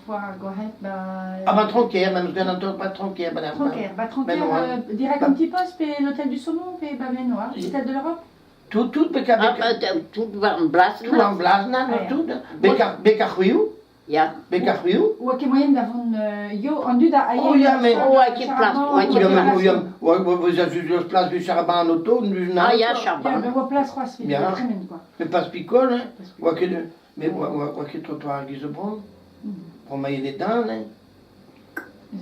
foar ar Gwarc'hed 'ba... Ah ba Tronquer, memes gant an taol 'ba Tronquer. Ba Tronquer, 'ba Tronquer, dirak an ti-post pe l'hôtel du Saumon pe 'ba Menoa, l'hôtel de l'Europe Tout, tout, beka, Ah, beka, bah, tout war an blas tout an blas nan, tout. Beka, beka c'hwiou, Ya. beka c'hwiou. Oa ket moaien da vont yo, an dud a Oh ya, mais... Oa ket plas, oa ket plas. Ya, vous avez place du charbon en auto, Ah ya, charbon. Ya, oa plas c'hoazh evit tremen, quoi. Mais pas picole, hein. Oa ket, mais oa ket trottoir giz bron. Bron ma eo dan, hein.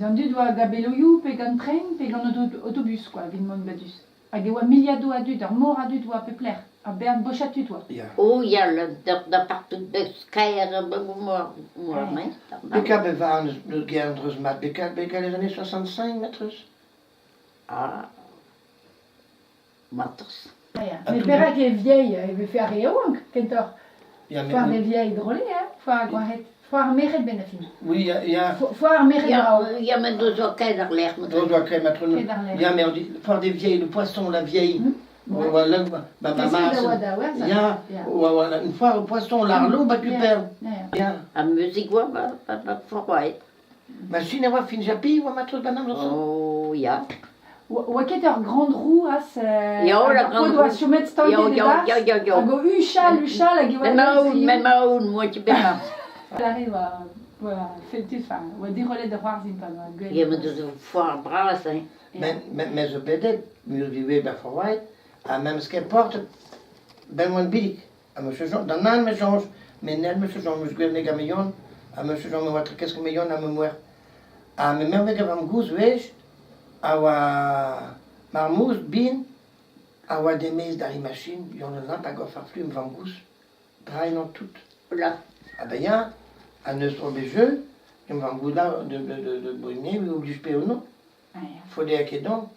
An dud oa gabeloioù pe gant tren pe gant autobus, quoi, evit mont badus. Hag e oa miliadoù a dud, ur mor a dud oa pep lec'h, ur bern bochad tud oa. Ya. Oh ya, da partout da skaer moa Beka bevañ eus ger dreuz mat, beka, beka les années 65 metreus Ah, matros. Mais perak e vieille e vefe ar re yaouank kentoc'h? Foar des vieilles drôlées, hein? Foar ar gwraet. Foar ar merc'hed benn ar fin. Oui, ya, ya. Foar ar merc'hed brao. Ya, mais deus oa ket ar lec'h. Deus oa ket, matron. Ya, mais on dit, foar des vieilles, le poisson, la vieille. Voilà, bah, ma ma, Ya, voilà, une foire au poisson, l'arlo, bah, tu perds. Ya. A muzik oa, ba, ba, ba, foar oa. Machine a oa fin japi oa matros banam Oh, ya. Oa ket ur grande roue as Ya, la grande roue. Oa chomet stanket e-barzh. Ya, ya, ya. Hag o huchal, huchal, hag e oa... Emaon, emaon, moa ket bet Lare oa, oa feltus, enfin, oa dirollet da c'hoarzhin pa oa gwell. Ya, met eus ur foar bras, hein. Men, me zo bedet, mur diwezh ba Forwait, ha memes ket portet, ben oan bilik. Ha monsieur Jean, d'an nan me soñj, met nel monsieur Jean, meus gwell neg meion, ha monsieur Jean me oa trekesk meion ha me moer. Ha me mervek a vamm-gozh wech, a oa marmouz bin, a oa demez d'ar machine, yon an lamp hag off ar flum vamm-gozh, drailhañ tout. Là. Ah ben ya, ha neus tro bet jeu, yon vamm-gozh là de, de, de, de Brunet, oblige pe o non. Faudait ket dont.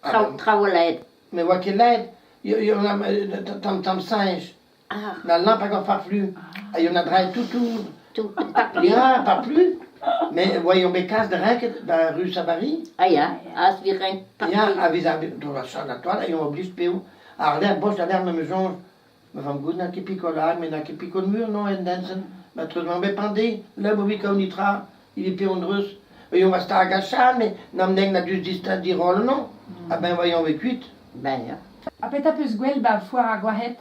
Traoù, traoù laet. Me oa ket laet, tamm tamm singe. Ah. La lampe hag ar farflu. Ha yon a draet tout tout. Tout, pas plus. Ya, pas plus. Mais voyons bet kas da renket ba rue Savary. Ah ya, az vi renk pas Ya, a vez ar do la chal la toile, yon oblige peo. Ar lec'h boch da lec'h ma me soñj. Ma vamm gout n'a ket pikolad, met n'a ket pikol mur non en densen. Ma treuz mañ bet pandé, là bo vi kaout nitra. Il est pe on-dreuz. Voyons va stag a chal, mais n'am neg na dus distad diroll non. Ah ben voyons ve kuit. Ben ya. Ha petra peus gwell 'ba foar ar Gwrac'hed?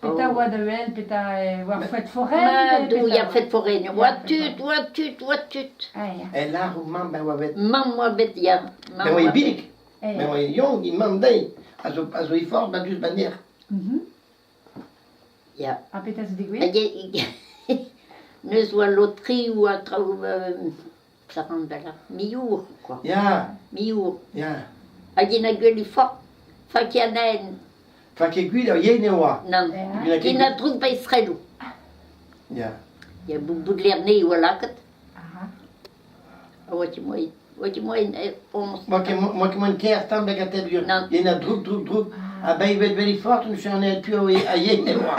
Petra oa da wel, petra oa ar fête foraine? Ma dou ya fête foraine. Oa tud, oa tud, oa tud. Ah ya. E lar o mamm ben oa bet. Mamm oa bet ya. Ben oa e bilig. Ben oa e yong, e mamm dezhi. A zo, a zo e forz ba dus ba nec'h. Ya. Ha petra zo degouezhet? Neus oa lotrioù ha traoù ça rentre da la miour quoi. Ya. Miour. Ya. Hag en a gweli fort, faki an Faki gwir ur yen e oa. Nann. Ken a droug ba Israeloù. Ya. Ya boudlerne e oa lakaet. A oa ket moaien. Oa ket moaien Moa ket moa ket moaien ker tamm da gatet ur. Yen a droug, droug, droug. Ha ben vet veli fort, un chernet piv a yen e oa.